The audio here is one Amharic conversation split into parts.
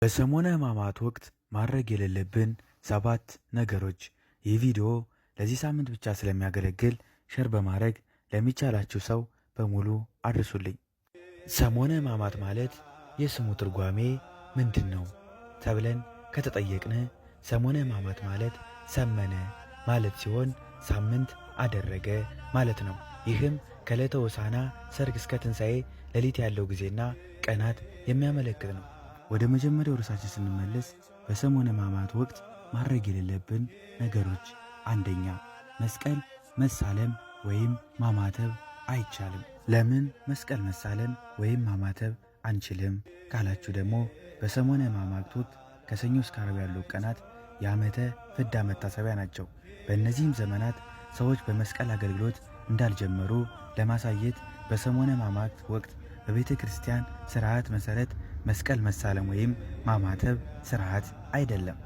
በሰሞነ ሕማማት ወቅት ማድረግ የሌለብን 7 ነገሮች። ይህ ቪዲዮ ለዚህ ሳምንት ብቻ ስለሚያገለግል share በማድረግ ለሚቻላችሁ ሰው በሙሉ አድርሱልኝ። ሰሞነ ሕማማት ማለት የስሙ ትርጓሜ ምንድን ነው ተብለን ከተጠየቅን ሰሞነ ሕማማት ማለት ሰመነ ማለት ሲሆን ሳምንት አደረገ ማለት ነው። ይህም ከዕለተ ሆሳዕና ሰርክ እስከ ትንሣኤ ሌሊት ያለው ጊዜና ቀናት የሚያመለክት ነው። ወደ መጀመሪያው ርዕሳችን ስንመለስ በሰሞነ ሕማማት ወቅት ማድረግ የሌለብን ነገሮች፣ አንደኛ፣ መስቀል መሳለም ወይም ማማተብ አይቻልም። ለምን መስቀል መሳለም ወይም ማማተብ አንችልም ካላችሁ ደግሞ በሰሞነ ሕማማት ወቅት ከሰኞ እስከ ዓርብ ያሉ ቀናት የዓመተ ፍዳ መታሰቢያ ናቸው። በእነዚህም ዘመናት ሰዎች በመስቀል አገልግሎት እንዳልጀመሩ ለማሳየት በሰሞነ ሕማማት ወቅት በቤተ ክርስቲያን ስርዓት መሰረት መስቀል መሳለም ወይም ማማተብ ስርዓት አይደለም።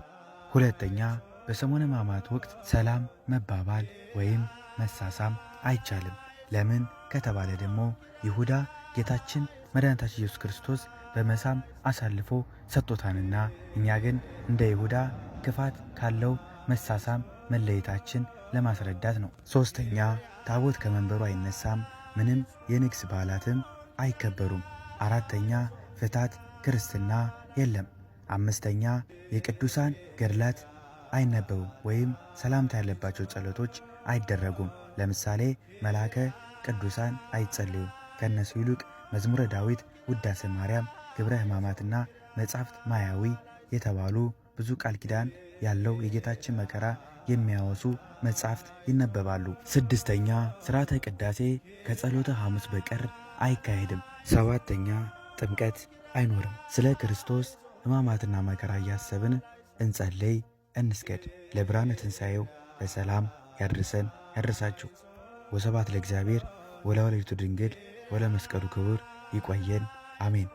ሁለተኛ፣ በሰሞነ ሕማማት ወቅት ሰላም መባባል ወይም መሳሳም አይቻልም። ለምን ከተባለ ደግሞ ይሁዳ ጌታችን መድኃኒታችን ኢየሱስ ክርስቶስ በመሳም አሳልፎ ሰጥቶታንና እኛ ግን እንደ ይሁዳ ክፋት ካለው መሳሳም መለየታችን ለማስረዳት ነው። ሶስተኛ፣ ታቦት ከመንበሩ አይነሳም፣ ምንም የንግስ በዓላትም አይከበሩም። አራተኛ፣ ፍታት ክርስትና የለም። አምስተኛ፣ የቅዱሳን ገድላት አይነበቡም ወይም ሰላምታ ያለባቸው ጸሎቶች አይደረጉም። ለምሳሌ መላከ ቅዱሳን አይጸልዩም። ከእነሱ ይልቅ መዝሙረ ዳዊት፣ ውዳሴ ማርያም፣ ግብረ ሕማማትና መጻሕፍት ማያዊ የተባሉ ብዙ ቃል ኪዳን ያለው የጌታችን መከራ የሚያወሱ መጻሕፍት ይነበባሉ። ስድስተኛ፣ ሥርዓተ ቅዳሴ ከጸሎተ ሐሙስ በቀር አይካሄድም። ሰባተኛ፣ ጥምቀት አይኖርም። ስለ ክርስቶስ ሕማማትና መከራ እያሰብን እንጸልይ፣ እንስገድ። ለብርሃነ ትንሣኤው በሰላም ያድርሰን ያድርሳችሁ። ወስብሐት ለእግዚአብሔር ወለወላዲቱ ድንግል ወለመስቀሉ ክቡር። ይቆየን። አሜን።